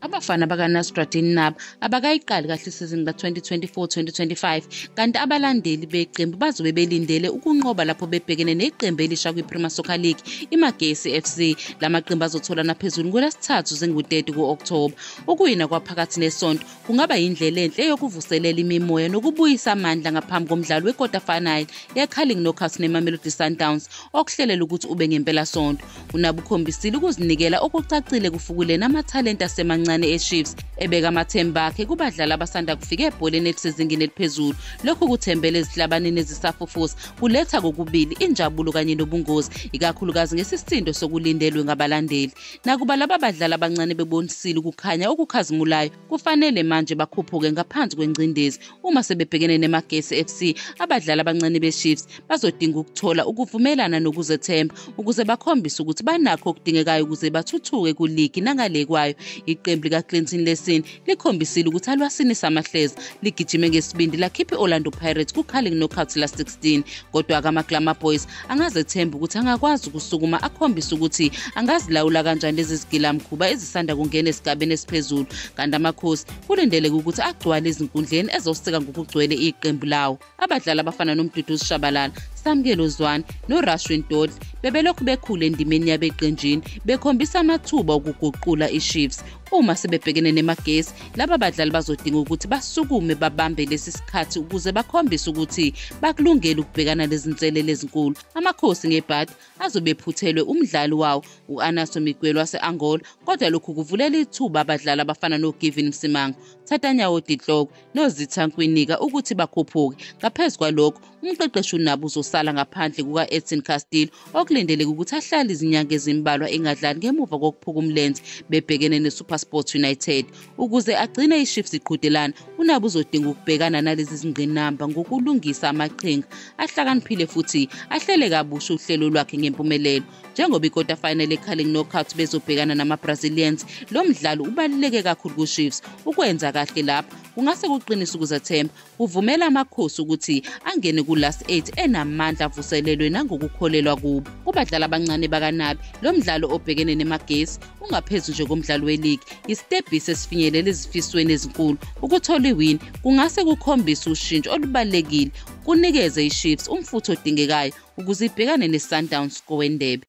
Abafana bakaNasreddine Nabi abakayiqali kahle isizini ka-2024-2025, kanti abalandeli beqembu bazobe belindele ukunqoba lapho bebhekene neqembu elisha kwi-Premier Soccer League, iMagesi FC. La maqembu azotholana phezulu ngolwesithathu zingu-30 ku-Okthoba. Ukuwina kwaphakathi nesonto kungaba yindlela enhle yokuvuselela imimoya nokubuyisa amandla ngaphambi komdlalo we-quarter final ye-Carling Knockout neMamelodi Sundowns okuhlelelwe ukuthi ube ngempelasonto. UNabi ukhombisile ukuzinikela okucacile kufukuleni amathalente asemancane eChiefs, ebeka amathemba akhe kubadlali abasanda kufika ebholeni elisezingeni eliphezulu. Lokhu kuthembela ezihlabaneni ezisafufusa kuletha kokubili injabulo kanye nobungozi, ikakhulukazi ngesisindo sokulindelwe ngabalandeli. Nakuba laba badlali abancane bebonisile ukukhanya okukhazimulayo, kufanele manje bakhuphuke ngaphansi kwengcindezi. Uma sebebhekene neMagesi FC, abadlali abancane beChiefs bazodinga ukuthola ukuvumelana nokuzethemba ukuze bakhombise ukuthi banakho okudingekayo ukuze bathuthuke kuligi nangale kwayo. Iqembu likaClinton Lesson likhombisile ukuthi alwasinisa amahleza, ligijime ngesibindi lakhipha i-Orlando Pirates ku-Carling Knockout last 16. Kodwa-ke ama-Glamour Boys angazethemba ukuthi angakwazi ukusukuma akhombise ukuthi angazilawula kanjani lezi zigilamkhuba ezisanda kungena esigabeni esiphezulu, kanti Amakhosi kulindeleke ukuthi agcwale ezinkundleni ezosika ngokugcwele iqembu lawo. Abadlali abafana noMduduzi Shabalala, Samkelo Zwane noRashwin Dodli bebelokhu bekhule endimeni yabo eqenjini, bekhombisa amathuba okuguqula iChiefs. Uma sebebhekene neMagesi, laba badlali bazodinga ukuthi basukume babambe lesi sikhathi ukuze bakhombise ukuthi bakulungele ukubhekana nezinselele ezinkulu. Amakhosi ngebhadi azobe ephuthelwe umdlali wawo u-Anaso Miguel wase-Angola, kodwa lokhu kuvulela ithuba abadlali abafana noGiven Msimango, Thatanyawo Ditloko noZitha Nkwinika ukuthi bakhuphuke. Ngaphezu kwalokho, umqeqeshi uNabi uzosala ngaphandle kuka-Edson Castillo, okulindeleke ukuthi ahlale izinyanga ezimbalwa engadlali ngemuva kokuphuka umlenze bebhekene neSuperSport United. Ukuze agcine iChiefs iqhudelana, uNabi uzodinga ukubhekana nalezi zingqinamba ngokulungisa amaqhinga ahlakaniphile futhi ahlele kabusha uhlelo lwakhe ngempumelelo. Njengoba i-quarter final eCarling Knockout bezobhekana nama-Brazilians, lo mdlalo ubaluleke kakhulu ku-Chiefs. Ukwenza kahle lapha kungase kuqinise ukuzethemba, kuvumela Amakhosi ukuthi angene ku-last 8 enamandla avuselelwe nangokukholelwa kubo. Kubadlali abancane bakaNabi, lo mdlalo obhekene neMagesi ungaphezu nje komdlalo weligi, isitebhisi esifinyelela ezifisweni ezinkulu. Ukuthola iwini kungase kukhombise ushintsho olubalulekile, kunikeze iChiefs umfutho odingekayo ukuze ibhekane neSundowns kowendebe.